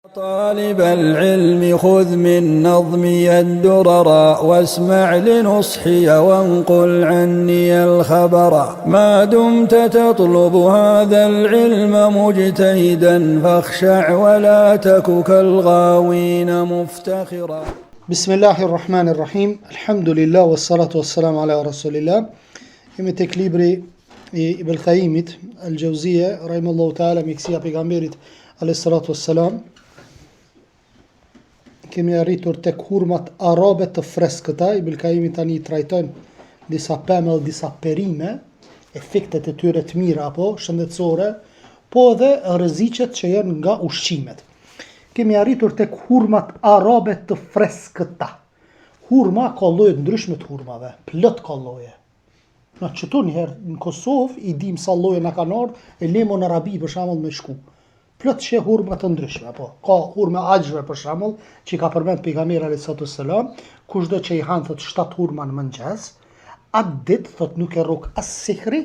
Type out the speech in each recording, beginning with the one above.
طالب العلم خذ من نظمي الدررا واسمع لنصحي وانقل عني الخبرا ما دمت تطلب هذا العلم مجتهدا فاخشع ولا تك كالغاوين مفتخرا بسم الله الرحمن الرحيم الحمد لله والصلاة والسلام على رسول الله Jemi tek libri i Ibn Qayyimit, Al-Jawziyya, rahimahullahu ta'ala, mjekësia e pejgamberit alayhi salatu wassalam. Kemi arritur tek hurmat arabe të freskëta, Ibn Qayyimi tani i trajton disa pemë dhe disa perime, efektet e tyre të mira apo shëndetësore, po edhe rreziqet që janë nga ushqimet. Kemi arritur tek hurmat arabe të freskëta. Hurma ka lloje të ndryshme të hurmave, plot ka lloje. Na qëtu njëherë në Kosovë i dim sa lloje na kanë ardhur, e lemo në Arabi për shembull me shku. Plot sheh hurma të ndryshme, apo ka hurma axhve për shembull, që i ka përmend pejgamberi alayhi salatu selam, kushdo që i han thot shtat hurma në mëngjes, atë ditë thot nuk e rrok as sihri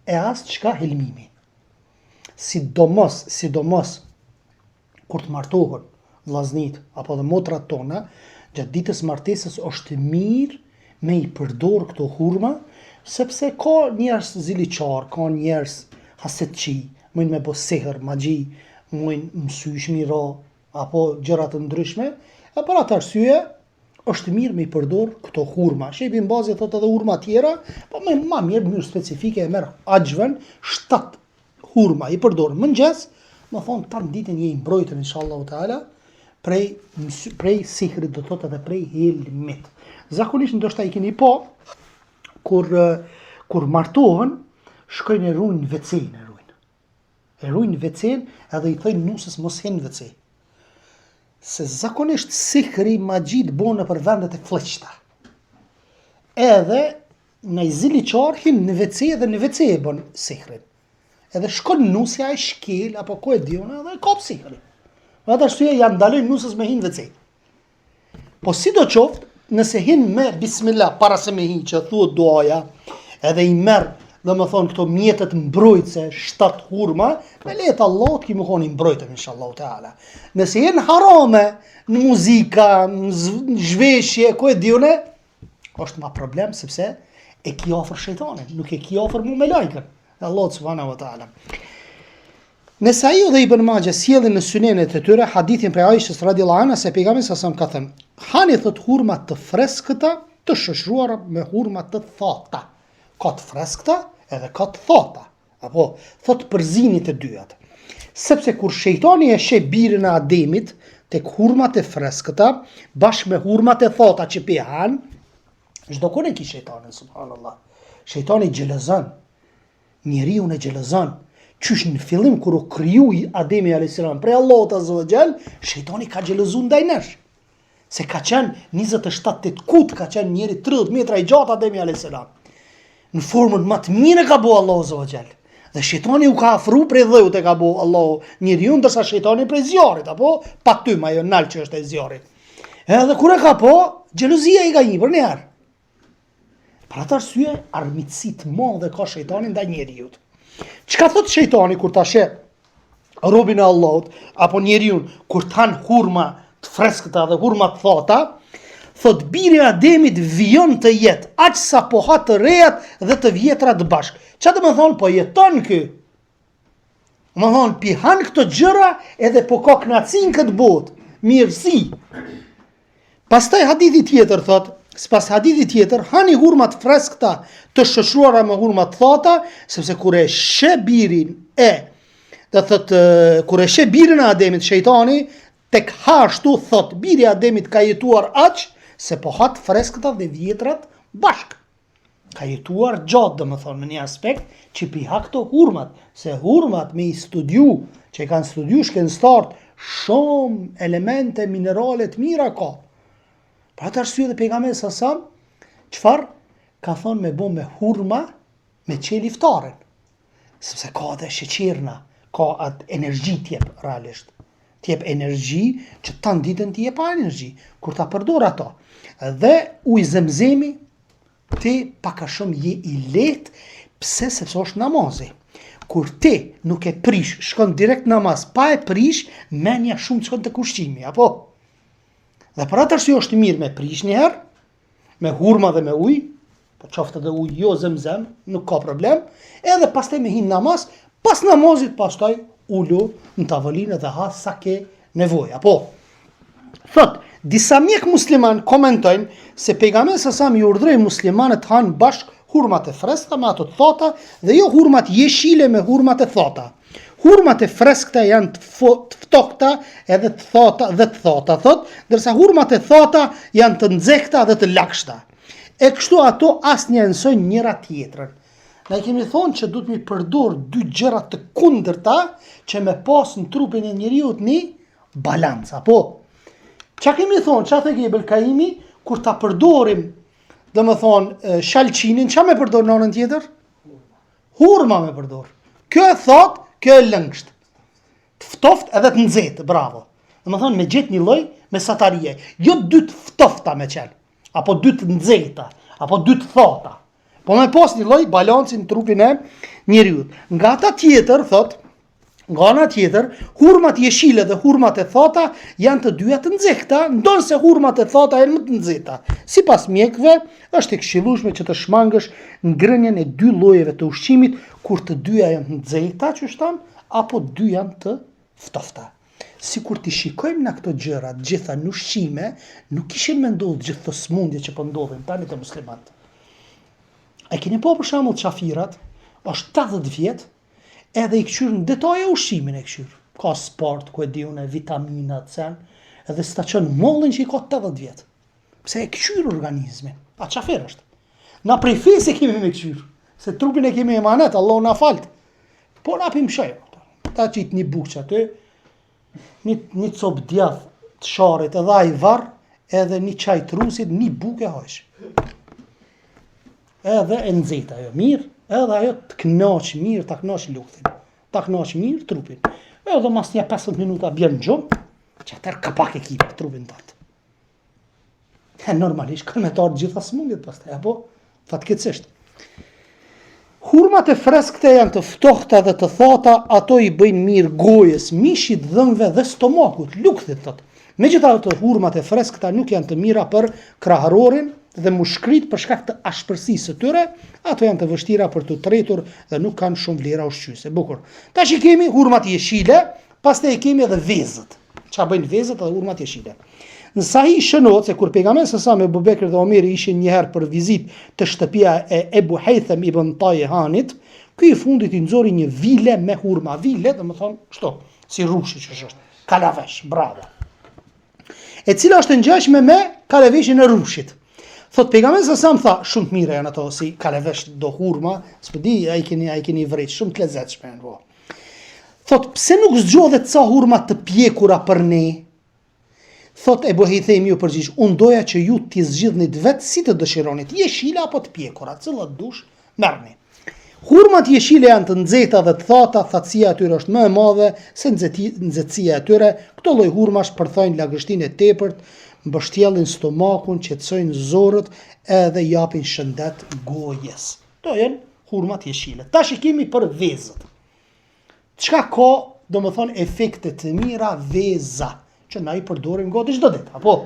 e as çka helmimi. Sidomos, sidomos kur të martohen vllaznit apo edhe motrat tona, gjatë ditës martesës është mirë me i përdor këto hurma, sepse ka njerëz ziliqar, ka njerëz hasetçi, mujnë me bo sihr, magji, mujnë mësysh mi ra, apo gjëra të ndryshme, e për atë arsye është mirë me i përdor këto hurma. Shejh Bin Bazi thotë edhe hurma tjera, po me ma mirë në mënyrë specifike e merr axhven 7 hurma i përdor në mëngjes, me thonë tanë ditën je i mbrojtun inshallahu teala prej prej sihrit do thotë edhe prej helmit. Zakonisht ndoshta i keni pa kur kur martohen shkojnë e rujnë WC-në e rujnë. E rujnë WC-në edhe i thojnë nuses mos hin në WC. Se zakonisht sihri magjitë bohen nëpër vendet e flliqta. Edhe Naj ziliqar hin në WC dhe në WC e bën sihrin. Edhe shkon nusja e shkel apo ku e di unë edhe e kap sihrin. Për atë arsye ja ndalojnë nuses me hin në WC. Po sido qoftë, nëse hin me bismillah para se me hin që thuhet duaja, edhe i merr, domethonë këto mjetet mbrojtëse, shtat hurma, me leje të Allahut ki me konë i mbrojtun inshallah teala. Nëse hin harame në muzika, në zhveshje, ku e di unë, është ma problem sepse e ki afër shejtanin, nuk e ki afër mu melajkën e Allahut subhanahu wa taala. Nesaiu dhe Ibn Maxhe sjellin në sunenet e tyre hadithin prej Aishës radiallahu anha se pejgamberi sa ka thënë: "Hani thot hurma të freskëta të shoqëruara me hurma të thata." Ka të freskëta edhe ka të thata. Apo, thot përzini të dyjat. Sepse kur shejtani e sheh birin e Ademit tek hurmat e freskëta, bashkë me hurmat e thata që pi han, çdokund e ki shejtanin, subhanallah. Shejtani xhelozon, njeriun e xhelozon. Qysh në fillim kur u kriju Ademi a.s. prej Allahut azze ve xhel, shejtani ka xhelozu ndaj nesh. Se ka qenë 27 tetë kut, ka qenë njeri 30 metra i gjatë Ademi a.s. Në formën më të mirë e ka bo Allahu azze ve xhel. Dhe shejtani u ka afru prej dheut e ka bo Allahu njeriun, ndërsa shejtani prej zjarrit, apo pa tym ajo nalt që është e zjarrit. Edhe kur e ka po, xhelozia i ka hi përnjëherë. Për atë arsye, armiqësi të madhe ka shejtani ndaj njeriut. Çka thot shejtani kur ta sheh robin e Allahut apo njeriun kur të han hurma të freskëta dhe hurma të thata, thot biri i Ademit vijon të jetë aq sa po ha të rejat dhe të vjetrat bashkë. Ça do me thonë, po jeton ky? Domethonë, pi han këto gjëra edhe po ka knaqsi në këtë botë, mirësi. Pastaj hadithi tjetër thot, sipas hadithit tjetër, hani hurma të freskëta të shoqëruara me hurma të thata, sepse kur e sheh birin e, do thot, kur e sheh birin e Ademit, shejtani, tek ha ashtu, thot, biri i Ademit ka jetuar aq, se po ha të freskëta dhe vjetrat bashkë. Ka jetuar gjatë, domethonë, në një aspekt që pi ha këto hurmat, se hurmat me i studiu, që i kanë studiu shkencëtarët, shumë elemente minerale të mira ka. Për atë arsye dhe pejgamberi sa sa, çfarë ka thonë me bo me hurma me çel iftaren. Sepse ka edhe sheqerna, ka atë energji t'jep realisht. T'jep energji që tanë ditën ti je pa energji, kur ta përdor ato. Dhe ujë zemzemi, ti pak a shumë je i lehtë, pse sepse është namazi. Kur ti nuk e prish, shkon direkt në namaz, pa e prish, menja shumë të shkon tek ushqimi, apo? Dhe për atë arsye është mirë me prish një herë, me hurma dhe me ujë, po qoftë edhe ujë jo zemzem, nuk ka problem, edhe pastaj me hi në namaz, pas namazit pastaj ulu në tavolinë dhe ha sa ke nevojë, apo? Thot, disa mjek musliman komentojnë se pejgamberi sa sam i urdhëroi muslimanët të hanë bashkë hurmat e freskëta me ato të thata dhe jo hurmat jeshile me hurmat e thata. Hurmat e freskëta janë të, fo, të ftohta edhe të thata dhe të thata, thot, ndërsa hurmat e thata janë të nxehta dhe të lagështa. E kështu ato as njësojnë njëra tjetrën. Na i kemi thonë që duhet mi përdor dy gjëra të kundërta që me pas në trupin e njeriut një balanc, apo? Ça kemi thonë, ça thojke Ibn Kajimi, kur ta përdorim, domethonë, shalqinin, ça me përdor në anën tjetër? Hurma me përdor. Kjo e thatë, kjo e lëngsht. Të ftoft edhe të nxehtë, bravo. Domethonë, me gjetë një lloj mesatarie. Jo dy të ftofta me qenë, apo dy të nxehta, apo dy të thata. Po me pas një lloj balanci në trupin e njeriut. Nga ana tjetër, thot, nga ana tjetër, hurmat jeshile dhe hurmat e thata janë të dyja të nxehta, ndonëse hurmat e thata janë më të nxehta. Sipas mjekëve, është e këshillueshme që të shmangësh ngrënien e dy llojeve të ushqimit kur të dyja janë të nxehta, qysh thamë, apo dy janë të ftofta. Sikur t'i shikojmë na këto gjëra të gjitha në ushqime, nuk kishin me ndodhë gjithë këto smundje që po ndodhin tani te muslimanët. E keni pa për shembull qafirat, është 80 vjet, Edhe i këqyr në detaje ushqimin e këqyr. Ka sport, ku e di unë, vitaminat, sen, edhe s'ta çon mallin që i ka 80 vjet. Pse e këqyr organizmin? A qafir është? Na prej fesë e kemi me këqyr, se trupin e kemi emanet, Allahu na faltë. Po na pim shoj, ta qitë një bukë që aty, një, një copë djath të sharrit edhe ajvar, edhe një çaj të rusit, një bukë e hajsh. Edhe e nxehtë ajo mirë, edhe ajo të kënaq mirë, ta kënaq lukthin, ta kënaq mirë trupin. Edhe mas një 15 minuta bjen në gjumë, që atëherë kapak e ki për trupin tënd. E normalisht kanë me t'ardhë gjitha smundjet pastaj, apo fatkeqësisht. Hurmat e freskëta janë të ftohta dhe të thata, ato i bëjnë mirë gojës, mishit, dhëmbëve dhe stomakut, lukthit thotë. Megjithatë, hurmat e freskëta nuk janë të mira për kraharorin dhe mushkëritë për shkak të ashpërsisë së tyre, ato janë të vështira për t'u tretur dhe nuk kanë shumë vlera ushqyese. Bukur. Tash i kemi hurmat jeshile, pastaj i kemi edhe vezët. Ça bëjnë vezët edhe hurmat jeshile. Në Sahih shënohet se kur pejgamberi sa me Ebu Bekri dhe Omeri ishin një herë për vizitë te shtëpia e Ebu Hejthem ibn Tajhanit, ky i fundit i nxori një vile me hurma. Vile, domethënë, kështu, si rrushi që është. Kalavesh, bravo. E cila është e ngjashme me kalaveshin e rrushit. Thot pejgamberi sa sam tha, shumë të mira janë ato si kalavesh do hurma, s'po di a i keni a i keni vrejt, shumë të lezetshme janë po. Thot pse nuk zgjodhe ca hurma të pjekura për ne? Thot Ebu Hejthemi u përgjigj, unë doja që ju t'i zgjidhnit vetë si të dëshironit, jeshile apo të pjekura, cilat dush, merrni. Hurmat jeshile janë të nxehta dhe të thata, thatësia e tyre është më e madhe se nxehtësia e tyre. Këto lloj hurmash përthajnë lagështinë e tepërt, mbështjellin stomakun, qetësojnë zorrët edhe japin shëndet gojës. Këto janë hurmat jeshile. Tash i kemi për vezët. Çka ka, domethënë, efekte të mira veza, që na i përdorim gati çdo ditë, apo?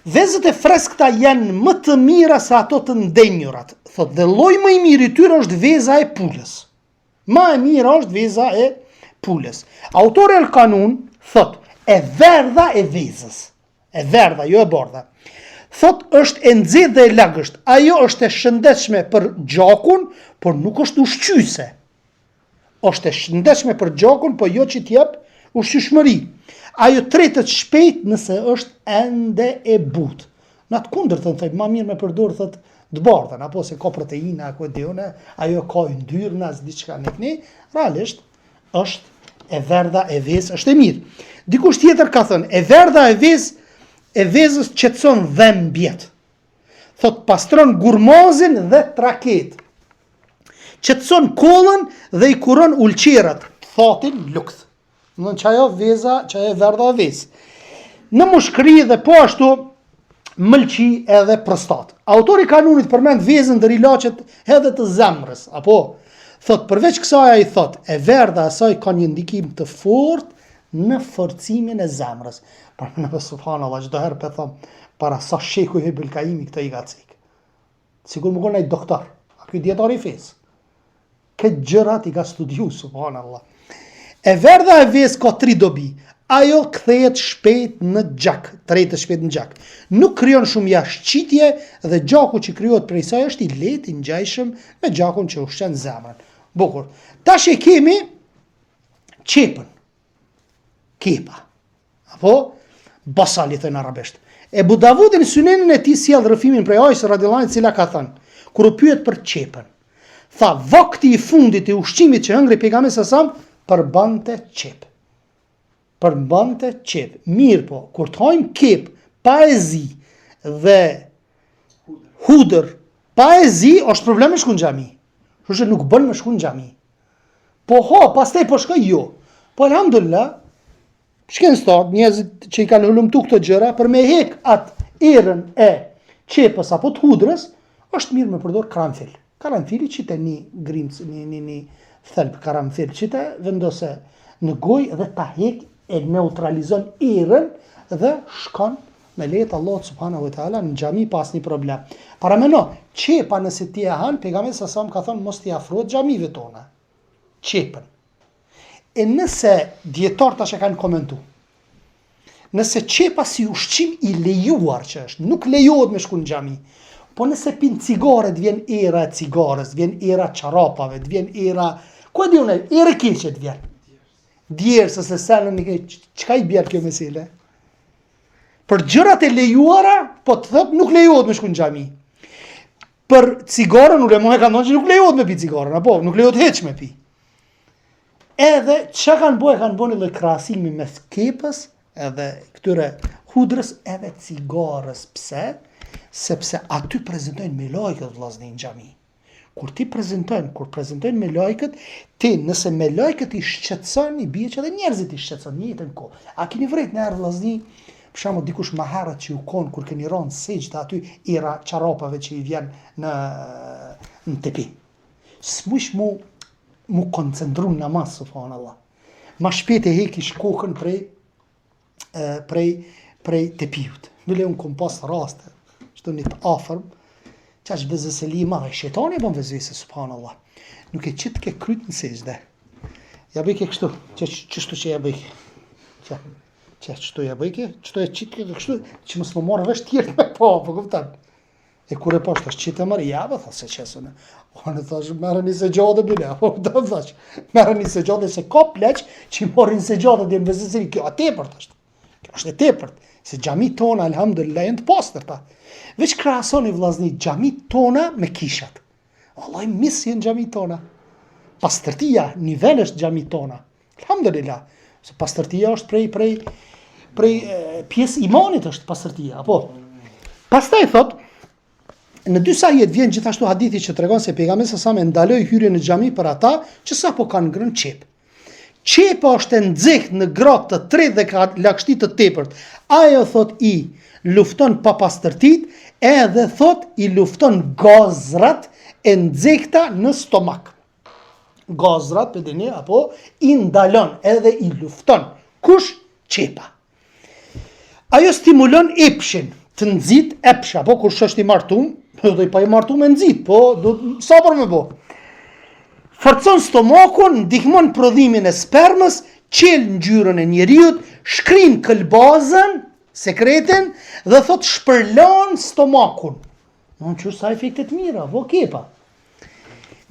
Vezët e freskëta janë më të mira se ato të ndenjurat, thot, dhe lloji më i mirë i tyre është veza e pulës. Më e mira është veza e pulës. Autori El Kanun thot, e verdha e vezës, e verdha, jo e bardha. Thot është e nxehtë dhe e lagësht. Ajo është e shëndetshme për gjakun, por nuk është ushqyese. Është e shëndetshme për gjakun, po jo që t'jep ushqyeshmëri. Ajo tretet shpejt nëse është ende e butë. Në atë kundërtën, thot, ma mirë me përdor, thot, të bardhën, apo se ka proteina, ku e di unë, ajo ka yndyrna, s'di çka në këni, realisht, është e verdha e vezë, është e mirë. Dikush tjetër ka thënë, e verdha e vezë, e vezës qetëson dhembjet. Thot, pastron gurmazin dhe traket. Qetëson kollën dhe i kuron ulqerat, thatin lukth. Domethënë qajo veza, qajo e verdha e vezë. Në mushkëri dhe po ashtu mëlçi edhe prostat. Autori i kanunit përmend vezën ndër ilaçet edhe të zemrës, apo? Thot, përveç kësaj ai thot, e verdha e saj ka një ndikim të fortë në forcimin e zemrës. Pra në subhanallah, çdo herë po e thom, para sa shekuj Ibnul Kajimi këto i ka cek. Sikur me konë ai doktor, a ky dijetar i fesë. Këtë gjërat i ka studiu, subhanallah. E verdha e vesë ka tri dobi. Ajo kthehet shpejt në gjak, tretet shpejt në gjak. Nuk krijon shumë jashtëqitje dhe gjaku që krijohet prej saj është i lehtë, i ngjashëm me gjakun që ushqen zemrën. Bukur. Tash e kemi qepën. Kepa. Apo, basal i thënë arabisht. Ebu Davudi në synenin e tij sjell rrëfimin prej Aishës radiallahu anha e cila ka thënë, kur u pyet për qepën, tha vakti i fundit i ushqimit që hëngri pejgamberi sa sam përbante qepë. Përmbante qepë. Mirëpo, kur të hajmë qepë pa e zi dhe hudër pa e zi, është problem me shku në xhami. Kështu që nuk bën me shku në xhami. Po ha, pastaj po shkoj jo. Po alhamdulillah, shkencëtarët, njerëzit që i kanë hulumtu këto gjëra për me hek atë erën e qepës apo të hudrës, është mirë me përdor karanfil. Karanfili qite një grimcë, një, një, një thelb karanfil, qite vendose në gojë dhe ta hek e neutralizon erën dhe shkon me leje të Allahut subhanahu wa taala në xhami pa asnjë problem. Paramendo, qepa nëse ti e han, pejgamberi sa sa ka thënë mos t'i afrohet xhamive tona. Qepën. E nëse dijetarët tash e kanë komentu, nëse qepa si ushqim i lejuar që është, nuk lejohet me shku në xhami, po nëse pin cigare të vjen era e cigares, të vjen era çarapave, të vjen era, ku e di unë, erë e keqe të vjen. Djersë ose senën, çka i bjer kjo mesele? Për gjërat e lejuara, po të thot nuk lejohet me shku në xhami. Për cigaren, ulemaja kanë thonë që nuk lejohet me pi cigaren, apo nuk lejohet hiç me pi. Edhe çka kanë bo, e kanë bo një lloj krahasimi mes kepës edhe këtyre hudrës edhe cigares. Pse? Sepse aty prezentojnë melajket vllazni në xhami. Kur ti prezentojnë, kur prezentojnë melajket, ti nëse melajket i shqetëson, i bie që edhe njerëzit i shqetëson në njëjtën kohë. A keni vrejt njëherë vllazni, për shembull dikush më herët që u kon kur keni rënë sexhde aty era çarapave që i vjen në në tepi. S'mujsh mu mu koncentru në namaz subhanallah. Ma shpejt e hekish kokën prej prej prej tepiut. Bile unë kom pas raste, qëtu një të afërm, qaq vesveseli i madh, shejtani e bon vesvese, subhanallah. Nuk e qitke kryt në sexhde. Ja bëjke kështu, që qështu që ja bëjke. Që, që qështu ja bëjke, qështu e qitke kështu, që mos më marrë vesh tjerët me pa, po kupton. E kur e pash, thash, qite mërë, ja, dhe tha, se qesën. Unë thash, merre një sexhade, bile, po, do thash, merre një sexhade, se ka pleq që i marrin sexhade, dhe në vesvese, kjo a tepërt është. Kjo është e tepërt, se xhamitë tona, alhamdulillah, janë të pastërta. Veç krahasoni, vllazni, xhamitë tona me kishat. Vallahi, mis janë xhamitë tona. Pastërtia, nivel është xhamitë tona. Alhamdulillah. Se pastërtia është prej prej prej pjesë imanit është pastërtia, apo? Pastaj thot në dy sahihet vjen gjithashtu hadithi që tregon se pejgamberi sa sa ndaloi hyrjen në xhami për ata që sapo kanë ngrënë qepë. Qepa është e nxehtë në gradë të tretë dhe ka lagështi të tepërt. Ajo thot i lufton papastërtitë edhe thot i lufton gazrat e nxehta në stomak. Gazrat, pe dini, apo, i ndalon edhe i lufton. Kush? Qepa. Ajo stimulon epshin, të nxit epsh, apo kush është i martum, do i pa i martum e nxit, po do sabër me bo. Forcon stomakun, ndihmon prodhimin e spermës, çel ngjyrën e njeriut, shkrin këlbazën, sekretin dhe thot shpërlan stomakun. Në qysh sa efekte të mira, po kepa.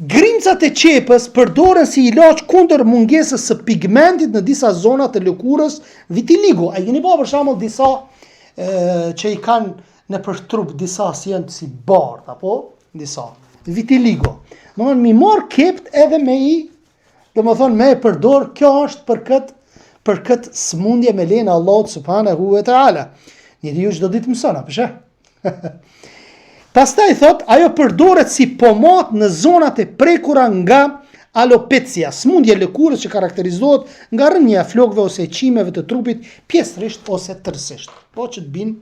Grimcat e qepës përdoren si ilaç kundër mungesës së pigmentit në disa zona të lëkurës vitiligo. A i keni pa për shembull disa e, që i kanë nëpër trup disa si janë si bardh apo disa vitiligo. Domethënë mi marr kept edhe me i domethënë me e përdor kjo është për kët për kët sëmundje me lejen e Allahut subhanahu wa taala. Njeriu çdo ditë mëson, apo shë? Pastaj thot, ajo përdoret si pomat në zonat e prekura nga alopecia, sëmundje e lëkurës që karakterizohet nga rënia e flokëve ose e qimeve të trupit pjesërisht ose tërësisht. Po që të bin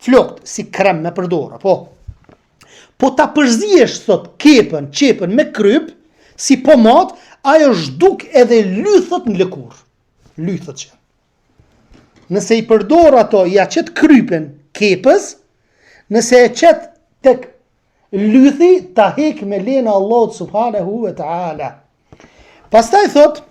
flokët si krem me përdor, apo? Po ta përziesh thot kepën, qepën me kryp, si pomadë, ajo zhduk edhe lythët në lëkurë. Lythët që. Nëse i përdor ato, ja qet krypën kepës, nëse e qet tek lythi, ta hek me lejen e Allahut subhanehu ve ta'ala. Pastaj thot,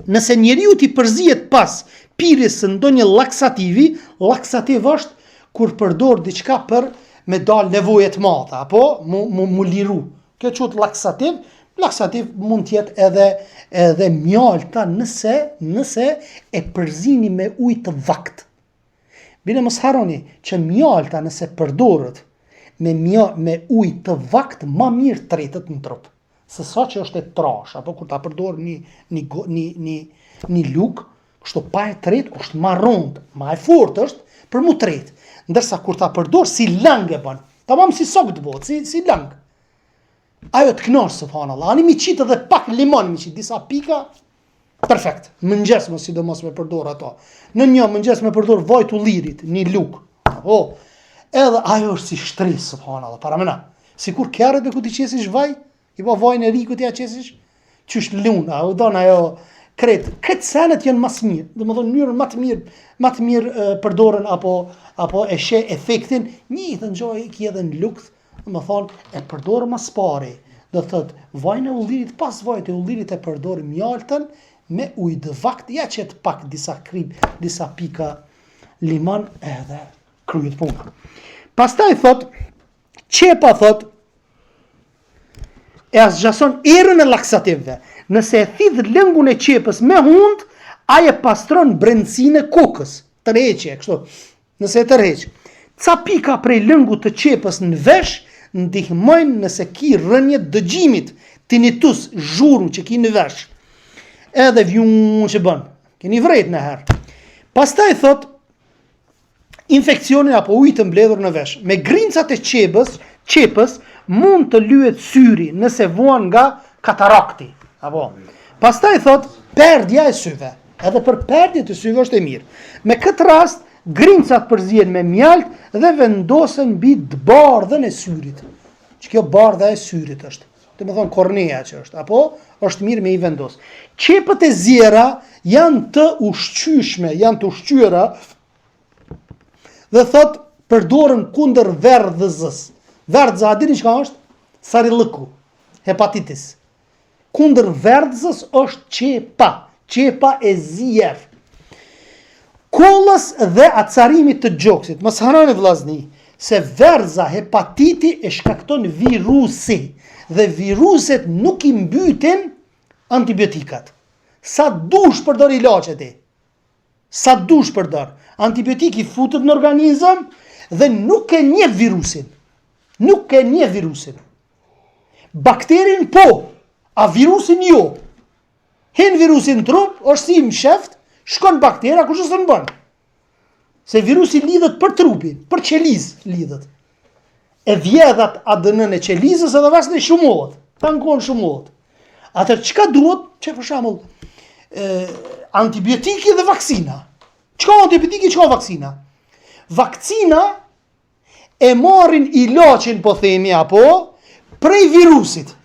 nëse njeriut i përzihet pas pirjes së ndonjë laksativi, laksativ është kur përdor diçka për me dal nevoje të madhe, apo mu, mu, mu liru. Kjo quhet laksativ, laksativ mund të jetë edhe edhe mjalta nëse nëse e përzini me ujë të vakt. Bile mos harroni që mjalta nëse përdoret me mja, me ujë të vakt ma mirë tretet në trup. Se sa që është e trashë, apo kur ta përdor një, një, një, një, një lugë, kështu pa e tret, është ma rondë, ma e fort është për mu tret. Ndërsa kur ta përdor si lëng e bën, tamam si sok të bëhet, si, si lëng. Ajo të kënaq, subhanallah. Ani mi qitë edhe pak limon, mi qitë disa pika, perfekt. Mëngjes më sidomos me përdor ato. Në një mëngjes me përdor vaj të ullirit, një lugë. Apo, edhe ajo është si shtresë, subhanallah, paramena. Sikur kerrit be ku t'i qesish vaj, i po vajin e rikut ja qesish, qysh luna, u don ajo krejt. Këtë senet janë ma s'mirë, domethonë mënyrën ma të mirë, ma të mirë përdoren apo, apo e sheh efektin, njëjtën gjo e ki edhe në lukth, domethonë, e përdor ma s'pari, do të thotë, vajin e ullirit, pas vajit e ullirit e përdor mjaltën me ujë të vakt, ja qet pak disa krip, disa pika limon edhe kryet puna. Pastaj thot, Qepa thot, e asgjason erën e laksativëve. Nëse e thith lëngun e qepës me hundë, ai e pastron brendësinë e kokës. Tërheqje, kështu. Nëse e tërheq. Ca pika prej lëngut të qepës në vesh ndihmojnë nëse ki rënie të dëgjimit, tinnitus, zhurmë që ki në vesh. Edhe vjun që bën. Keni vrejt nëherë. Pastaj thot, infeksionin apo ujë të mbledhur në vesh. Me grincat e qebës, qepës mund të lyhet syri nëse vuan nga katarakti. Apo. Pastaj thot perdja e syve. Edhe për perdje të syve është e mirë. Me këtë rast grincat përzihen me mjalt dhe vendosen mbi të bardhën e syrit. Që kjo bardha e syrit është. Domethonë kornea që është, apo është mirë me i vendos. Qepët e ziera janë të ushqyeshme, janë të ushqyera dhe thot përdoren kundër verdhëzës. Verdhëza, a dini çka është? Sarillëku, hepatitis. Kundër verdhëzës është qepa, qepa e zier. Kollës dhe acarimit të gjoksit. Mos harroni vllazni, se verdhëza hepatiti e shkakton virusi dhe viruset nuk i mbytin antibiotikat. Sa dush përdor ilaçe ti. Sa dush përdor. Antibiotiki futet në organizëm dhe nuk e njeh virusin. Nuk e njeh virusin. Bakterin po, a virusin jo. Hin virusi në trup, është si msheft, shkon baktera, kurgjë s'un bën. Se virusi lidhet për trupin, për qelizë lidhet. E vjedh atë ADN-në e qelizës edhe pastaj shumohet. Tanë kohën shumohet. Atëherë çka duhet, që për shembull, antibiotiki dhe vaksina. Çka antibiotiki, çka vaksina? Vaksina e marrin ilaçin, po themi, apo, prej virusit.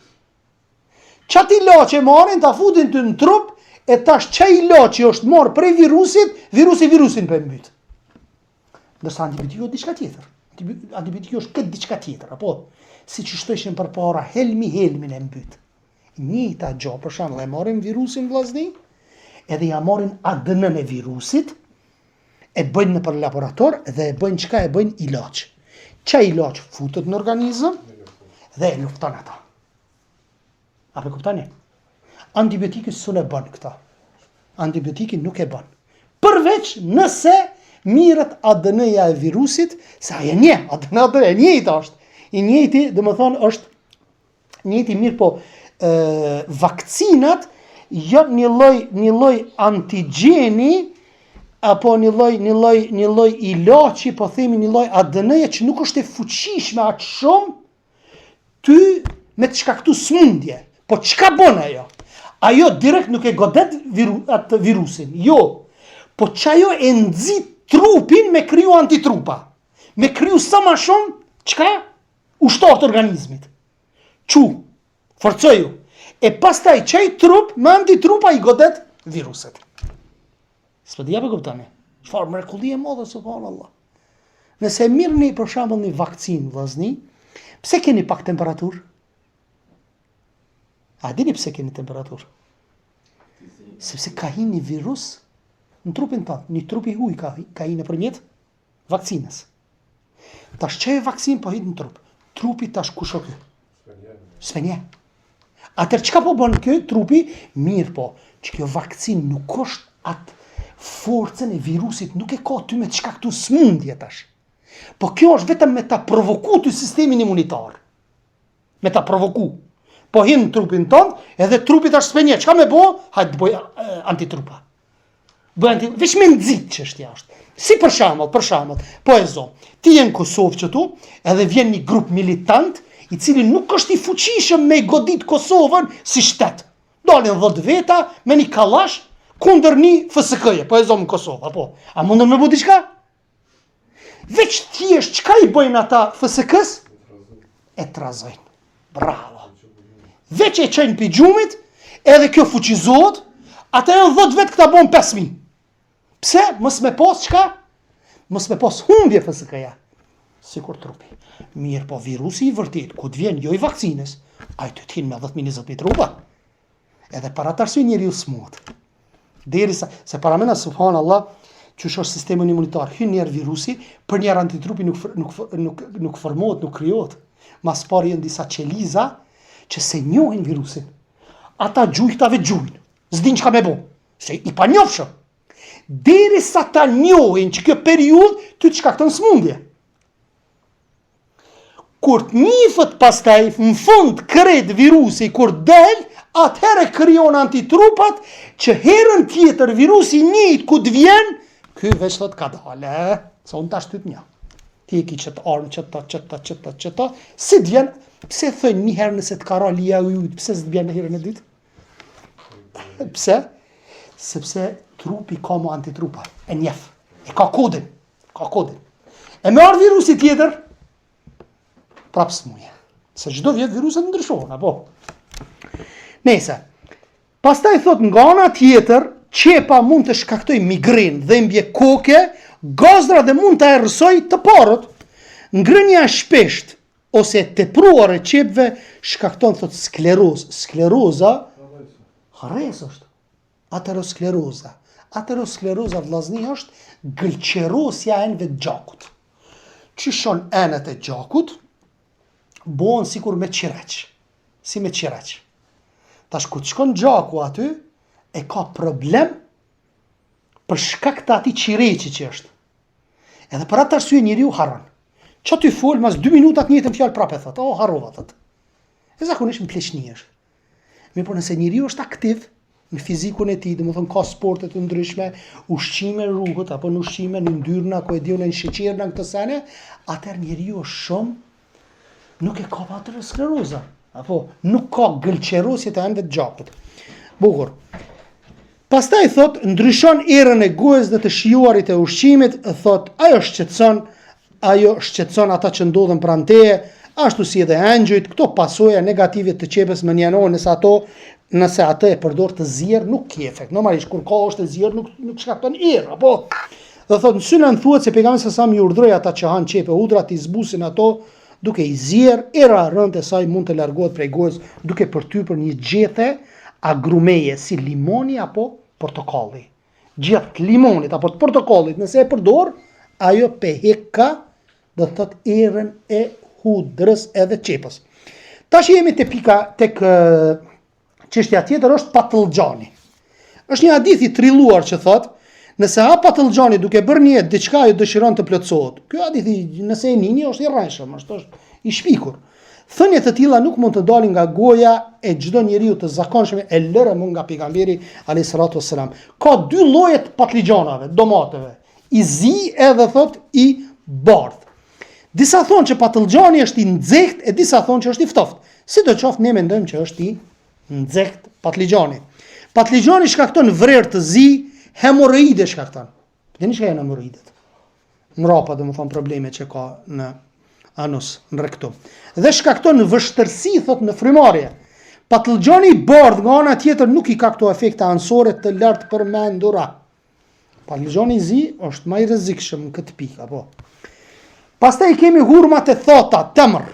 Qat ilaç e marrin, ta futin ty në trup, e tash qaj ilaçi është marrë prej virusit, virusi virusin po e mbyt. Ndërsa antibiotiku është diçka tjetër. Antibiotiku është këtë diçka tjetër, apo? Siç thojshin përpara, helmi helmin e mbyt. Njëjta gjo, për shembull, e marrin virusin vllazni, edhe ja marrin ADN-në e virusit, e bëjnë nëpër laborator dhe e bëjnë çka e bëjnë ilaç. Qaj ilaç futet në organizëm dhe e lufton ata. A po kuptoni? Antibiotiki s'un e bën këta. Antibiotiki nuk e bën. Përveç nëse mirret ADN-ja e virusit, se ai e njeh, ADN ADN e njëjta është. I njëjti, domethonë, është njëjti mirë, po e, vakcinat janë një lloj një lloj antigjeni apo një lloj një lloj një lloj ilaçi, po themi një lloj ADN-je që nuk është e fuqishme aq shumë ty me të shkaktu smundje. Po çka bon ajo? Ajo direkt nuk e godet viru, atë virusin, jo. Po qajo e nxit trupin me kriju antitrupa. Me kriju sa ma shumë, çka? Ushtarë të organizmit. Çu, forcoju. E pastaj qaj trup me antitrupa i godet viruset. S'po di a po kuptoni. Çfarë mrekulli e madhe subhanallah. Nëse mirrni për shembull një vaksinë, vllazni, pse keni pak temperaturë? A dini pse keni temperaturë? Sepse ka hi një virus në trupin tënd, një trup i huj ka, ka hi nëpërmjet vaksinës. Tash qajo vaksinë po hin në trup. Trupi tash kush o ky? S'pe njeh. Atëherë çka po bën ky trupi? Mirëpo, që kjo vaksinë nuk është atë forcën e virusit, nuk e ka ty me të shkaktu smundje tash. Po kjo është vetëm me ta provoku ty sistemin imunitar. Me ta provoku. Po hin në trupin tënd, edhe trupi tash s'pe njeh. Çka me bo? Hajde të boj antitrupa. Bëj anti, veç me nxit çështja është. Si për shembull, për shembull, po e zo. Ti je në Kosovë qëtu, edhe vjen një grup militant i cili nuk është i fuqishëm me godit Kosovën si shtet. Dalin 10 veta me një kallash kundër një FSK-je, po e zom në Kosovë, apo? A mundën me bo diçka? Veç thjesht, çka i bëjnë ata FSK-s? E trazojnë. Bravo. Veç e çojnë pi gjumit, edhe kjo fuqizohet, ata janë 10 vetë këta bon 5.000. Pse? Mos me pas çka? Mos me pas humbje FSK-ja. Sikur trupi. Mirëpo virusi i vërtet, kur të vjen jo i vakcinës, ai të të hin me 10.000, 20.000 trupa. Edhe për atë arsye njeriu smuhet. Derisa, se paramena subhanallah, qysh është sistemi imunitar, hyn një herë virusi, përnjëherë antitrupi nuk, nuk, nuk, nuk formohet, nuk krijohet. Ma s'pari janë disa qeliza që s'e njohin virusin. Ata gjujnë, këta vetë gjujnë. S'din çka me bo. Se i panjofshëm. Derisa ta njohin që kjo periudhë, ty të shkakton smundje. Kur të njifet pastaj në fund krejt virusi kur del, atëherë krijon antitrupat që herën tjetër virusi i njëjtë kur të vjen, ky veç thot kadale, se unë tash ty të njoh. Ti e ki qëtë armë, qëta, qëta, qëta, qëta, si të vjen, pse thënë një herë nëse të ka ra lija e ujit, pse s'të bjen në herën e dytë? Pse? Sepse trupi ka mo antitrupa, e njef, e ka kodin. Ka kodin. E me ardhë virusi tjetër, prapë smuje. Se çdo vjet viruset ndryshohen, apo? Nejse, pastaj thot nga ana tjetër, qepa mund të shkaktojë migrenë, dhembje koke, gazra dhe mund të errësojë të parët. Ngrënia e shpeshtë ose e tepruar e qepëve shkakton thot sklerozë. Skleroza harresë është. Ateroskleroza. Ateroskleroza vllazni është gëlqerosja e enëve të gjakut. Qysh janë enët e gjakut, bohen sikur me qireq. Si me qireq. Tash kur të shkon gjaku aty, e ka problem për shkak të atij qireqi që është. Edhe për atë arsye njeriu harron. Që ty fol, mas 2 minuta të njëjtën fjalë prapë e thotë, oh, harrova, thotë. E zakonisht në pleqni është. Mirëpo nëse njeriu është aktiv në fizikun e tij, domethënë ka sporte të ndryshme, ushqime ruhet apo në ushqime, në yndyrna, ku e di unë në sheqerna në këto sene, atëherë njeriu është shumë nuk e ka ateroskleroza, apo nuk ka gëlqerosje të enëve të gjakut. Bukur. Pastaj thot ndryshon erën e gojës dhe të shijuarit e ushqimit, thot ajo shqetëson, ajo shqetëson ata që ndodhen pranë teje, ashtu si edhe engjëjt, këto pasoja negative të qepës mënjanohen nëse ato nëse atë e përdor të zier nuk ki efekt. Normalisht kur ka është e zier nuk nuk shkakton erë, apo dhe thot në sunen thuhet se pejgamberi sa i urdhëroi ata që hanë qepë e hudra t'i zbusin ato duke i zier, era e rëndë e saj mund të largohet prej gojës duke përtypur një gjethe agrumeje si limoni apo portokalli. Gjethe të limonit apo të portokallit, nëse e përdor, ajo pe heka, do të thotë erën e hudrës edhe qepës. Tash jemi te pika tek çështja tjetër është patëllxhani. Është një hadith i trilluar që thotë, nëse ha patëllxhani duke bërë nijet diçka ajo dëshiron të plotësohet. Ky hadith nëse e nini është i rrejshëm, është është i shpikur. Thënie të tilla nuk mund të dalin nga goja e çdo njeriu të zakonshëm e lëre më nga pejgamberi alayhi salatu wassalam. Ka dy lloje të patëllxhanave, domateve, i zi edhe thot i bardhë. Disa thonë që patëllxhani është i nxehtë e disa thonë që është i ftohtë. Sidoqoftë ne mendojmë që është i nxehtë patëllxhani. Patëllxhani shkakton vrer të zi, hemorroide shkakton. Dini çka janë hemorroidet? Mrapa, domethonë, probleme që ka në anus, në rektum. Dhe shkakton vështirësi, thot, në frymarrje. Patëllxhani i bardhë nga ana tjetër nuk i ka këto efekte anësore të lartpërmendura. Patëllxhani i zi është më i rrezikshëm në këtë pikë, apo? Pastaj kemi hurmat e thata, temër.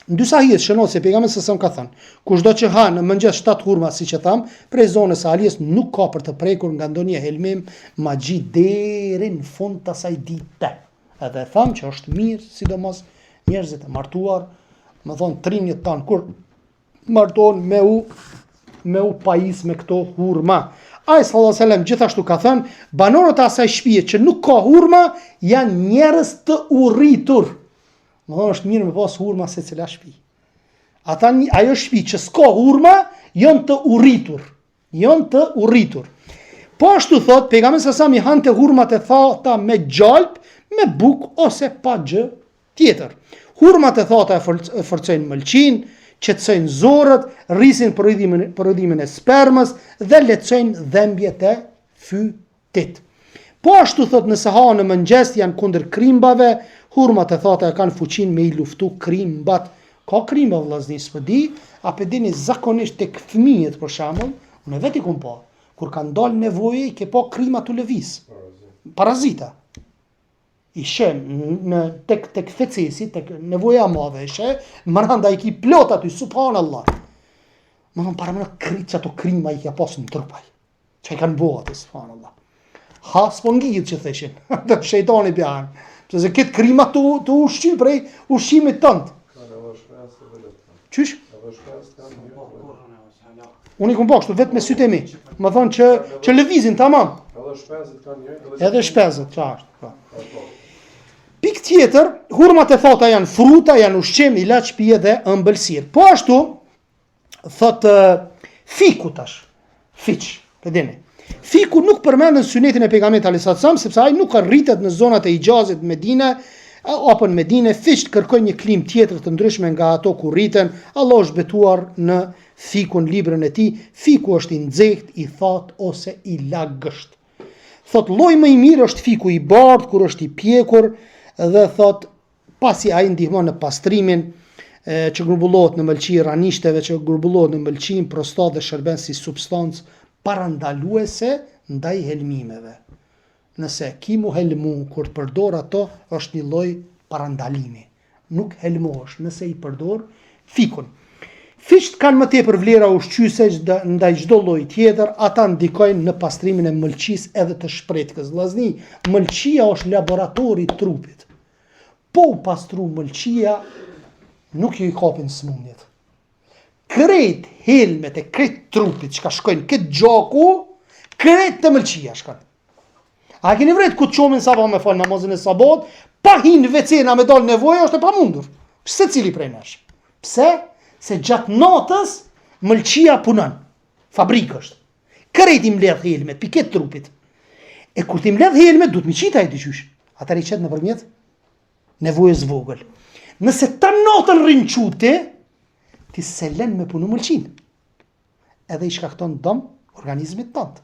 Në dy sahihet shënohet se pejgamberi alejhi selam ka thënë, kushdo që ha në mëngjes shtatë hurma, siç e thamë, prej zonës së Alijes nuk ka për të prekur nga ndonjë helmim magji deri në fund të asaj dite. Edhe e thamë që është mirë, sidomos njerëzit e martuar, me thonë trimnit tanë kur martohen me u me u pajis me këto hurma. Ai sallallahu alejhi ve sellem gjithashtu ka thënë, banorët e asaj shtëpie që nuk ka hurma janë njerëz të uritur. Me thonë është mirë me pas hurma secila shpi. Ata një, ajo shpi që s'ka hurma, janë të uritur. Janë të uritur. Po ashtu thot, pejgamberi alejhi selam i hante hurmat e thata me gjalp, me bukë ose pa gjë tjetër. Hurmat e thata e forcojnë mëlçinë, qetësojnë zorrët, rrisin prodhimin, prodhimin e spermës dhe lehtësojnë dhembjet e fytit. Po ashtu thot nëse hahen në mëngjes janë kundër krimbave, hurmat e thata e kanë fuqinë me i luftu krimbat. Ka krimba vëllazni, s'po di, a pe dini zakonisht tek fëmijët për shembull, unë vetë i kom pa, kur kanë dalë nevoje i ke pa krima tu lëviz. Parazita. I sheh në tek tek fecesi, tek nevoja e madhe e sheh, mranda i ki plot aty, subhanallah. Me thonë paramendo krejt qato krima i ka pas në trup ai. Çka i kanë bo aty, subhanallah. Ha, s'po ngihet që theshin, dhe shejtani pjanë. Pse se këtë krima tu, tu ushqy prej ushqimit tënd. Qysh? Unë i kom pa kështu, vetë me sytë e mi. Me thonë që, që lëvizin, tamam. Edhe shpezët kanë njëjtë. Edhe shpezët, qa është. Po. po. Pikë tjetër, hurmat e thata janë fruta, janë ushqim, ilaç pije dhe ëmbëlsirë. Po ashtu, thot fiku tash. Fiq, e dini. Fiku nuk përmendet në synetin e pejgamberit alejhi selam sepse ai nuk rritet në zonat e Hixhazit, Medine apo në Medine, fiqtë kërkojnë një klimë tjetër të ndryshme nga ato ku rriten. Allahu është betuar në fikun librin e tij, fiku është i nxehtë, i thatë ose i lagësht. Thot lloji më i mirë është fiku i bardhë kur është i pjekur dhe thot pasi ai ndihmon në pastrimin që grumbullohet në mëlçi, ranishteve që grumbullohet në mëlçi, në prostatë dhe shërben si substancë parandaluese ndaj helmimeve. Nëse ki mu helmu kur të përdor ato, është një lloj parandalimi. Nuk helmohesh nëse i përdor fikun. Fiqtë kanë më tepër vlera ushqyese ndaj çdo lloji tjetër, ata ndikojnë në pastrimin e mëlçisë edhe të shpretkës. Vllazni, mëlçia është laboratori i trupit. Po u pastru mëlçia, nuk ju i kapin sëmundjet. Krejt helmet e krejt trupit çka shkojnë këtë gjaku, krejt te mëlçia shkon. A keni vrejt kur çohemi n'sabah me falë namazin e sabahut, pa hi në WC na me dalë nevoja është e pamundur. Secili prej nesh. Pse? Se gjatë natës mëlçia punon. Fabrikë është. Krejt i mbledh helmet, pi krejt trupit. E kur t'i mbledh helmet, duhet m'i qit ai diqysh. Atëherë i qet nëpërmjet nevojës vogël. Nëse tanë natën rrin çu ti, ti s'e len me punu mëlçinë. Edhe i shkakton dëm organizmit tënd.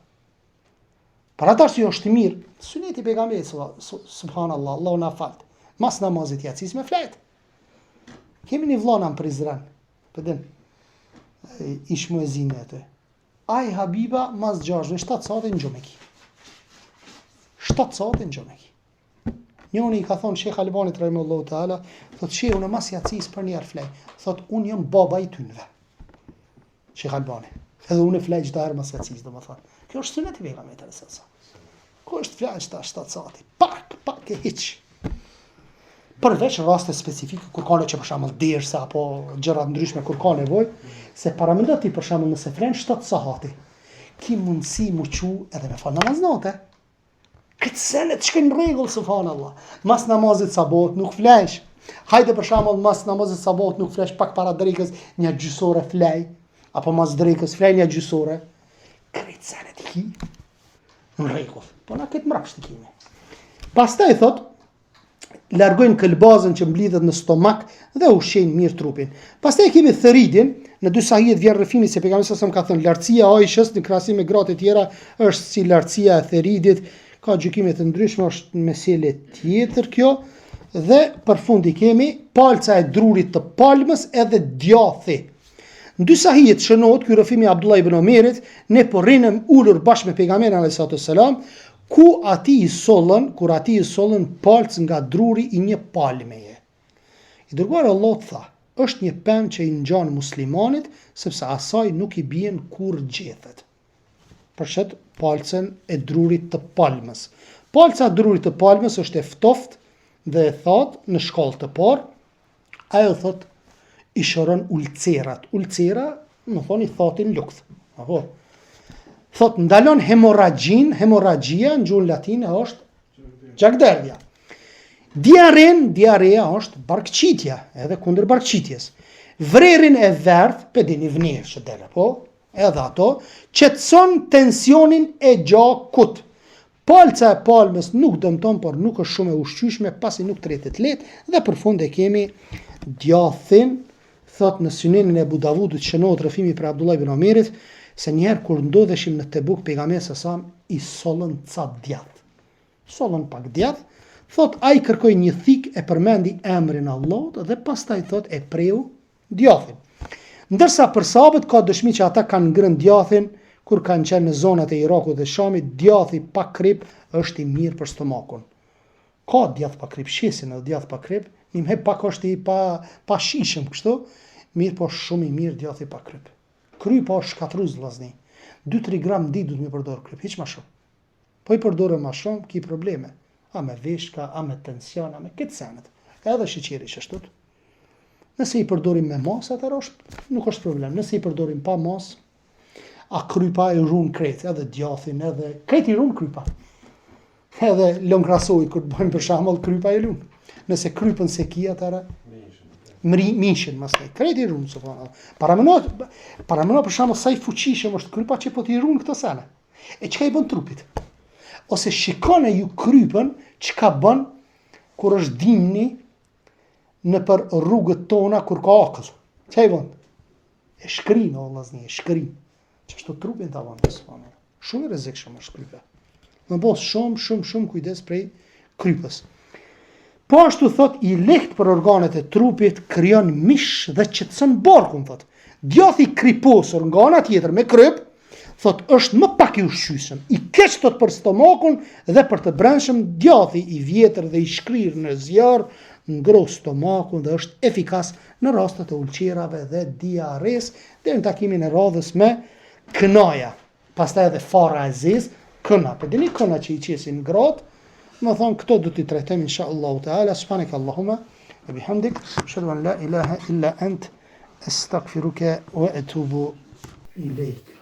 Për atë arsye është mirë, syneti i pejgamberit subhanallahu, Allahu na falt. Mas namazit jacis me flet. Kemi një vëlla në Prizren. Po din. Ish muezini aty. Ai Habiba mas 6 7 sate në gjumë ki. 7 sate në gjumë ki. Njoni i ka thonë Sheh Albanit rahimehullahu teala, thot sheh unë mas jacis përnjëherë flej. Thot unë jam baba i tynve. Sheh Albani. Edhe unë flej çdo herë mas jacis, domethënë. Kjo është sunet i pejgamberit alejhi selam. Ku është flej shta 7 sati? Pak, pak e hiç. Përveç raste specifike kur ka nevojë që për shembull dersa apo gjëra të ndryshme kur ka nevojë, se paramendo ti për shembull nëse flen 7 sahati, ki mundësi mu çu edhe me fal namaz nate. Këtë senet shkojnë në rregull subhanallah. Mas namazit sabahut nuk flejsh. Hajde për shembull mas namazit sabahut nuk flejsh pak para drekës, një gjysore flej apo mas drekës flej një gjysore. Krejt senet i ki në rregull. Po na këtë mrapsht i kemi. Pastaj thot largojnë këlbazën që mblidhet në stomak dhe ushqejnë mirë trupin. Pastaj kemi theridin, në dy sahihet vjen rrëfimi se pejgamberi alejhi selam ka thënë lartësia e Aishës në krahasim me gratë e tjera është si lartësia e theridit, ka gjykime të ndryshme, është mesele tjetër kjo. Dhe për fund i kemi palca e drurit të palmës edhe djathi. Në dy sahihet shënohet ky rrëfim i Abdullah ibn Omerit, ne po rrinim ulur bashkë me pejgamberin alayhi salatu selam, ku atij i sollën, kur atij i sollën palcë nga druri i një palmeje. I dërguari i Allahut tha, është një pemë që i ngjan muslimanit, sepse asaj nuk i bien kurrë gjethet. Për qët palcën e drurit të palmës. Palca e drurit të palmës është e ftoftë dhe e thatë në shkallë të parë, Ajo thot i shëron ulcerat. Ulcera, domethonë i thatin lukth. Apo. Thot ndalon hemorragjin, hemorragjia në gjuhën latine është gjakderdhja. Diaren, diarea është barkqitja, edhe kundër barkqitjes. Vrerin e verdhë, pe dini vnerë që del, po, edhe ato, qetëson tensionin e gjakut. Palca e palmës nuk dëmton por nuk është shumë e ushqyeshme pasi nuk tretet lehtë dhe për fund e kemi djathin, thotë në Synenin e Ebu Davudit shënohet rrëfimi prej Abdullah ibn Omerit se një herë kur ndodheshim në Tebuk pejgamberit sa sa i sollën ca djath. Sollën pak djath, thotë ai kërkoi një thikë e përmendi emrin e Allahut dhe pastaj thotë e preu djathin. Ndërsa për sahabët ka dëshmi që ata kanë ngrënë djathin kur kanë qenë në zonat e Irakut dhe Shamit, djathi pa krip është i mirë për stomakun. Ka djath pa krip, shesin edhe djath pa krip, një pak është i pa pa shijshëm kështu, mirëpo shumë i mirë djathi pa kryp. Krypa është shkatërrues vllazni. 2-3 gram në ditë duhet me përdor kryp, hiç ma shumë. Po i përdore ma shumë, ki probleme. A me veshka, a me tension, a me këto senet. Edhe sheqeri qashtu. Nëse i përdorim me masë, atëherë është, nuk është problem. Nëse i përdorim pa masë, a krypa e run krejt, edhe djathin, edhe krejt i run krypa. Edhe lonkrasojt, kur të bëjmë për shembull, krypa e lun. Nëse krypën s'e ki, atëherë mri, mishin, masnej, krejt i run, subhanallah. Paramendo, paramendo për shembull, sa i fuqishëm është krypa që po t'i run këto sene. E çka i bën trupit? Ose shikone ju krypën çka bën kur është dimni nëpër rrugët tona kur ka akull. Çka i bën? E shkrin, o vllazni, e shkrin. Qashtu trupin ta bën, subhanallah. Shumë i rrezikshëm është krypa. Me bo shumë, shumë, shumë kujdes prej krypës. Po ashtu thot i lehtë për organet e trupit, krijon mish dhe qetëson barkun thot. Djathi i kriposur nga ana tjetër me kryp, thot është më pak i ushqyeshëm, i keq thot për stomakun dhe për të brendshëm djathi i vjetër dhe i shkrirë në zjarr ngroh stomakun dhe është efikas në rastet e ulçerave dhe diarresë deri në takimin e radhës me kënaja. Pastaj edhe fara e zezë, këna, po dini këna që i qesin gratë, domethonë këto do t'i trajtojmë insha Allahu Teala, subhaneke Allahumma wa bihamdik, ashhadu an la ilaha illa ent, estagfiruke wa etubu ilejk.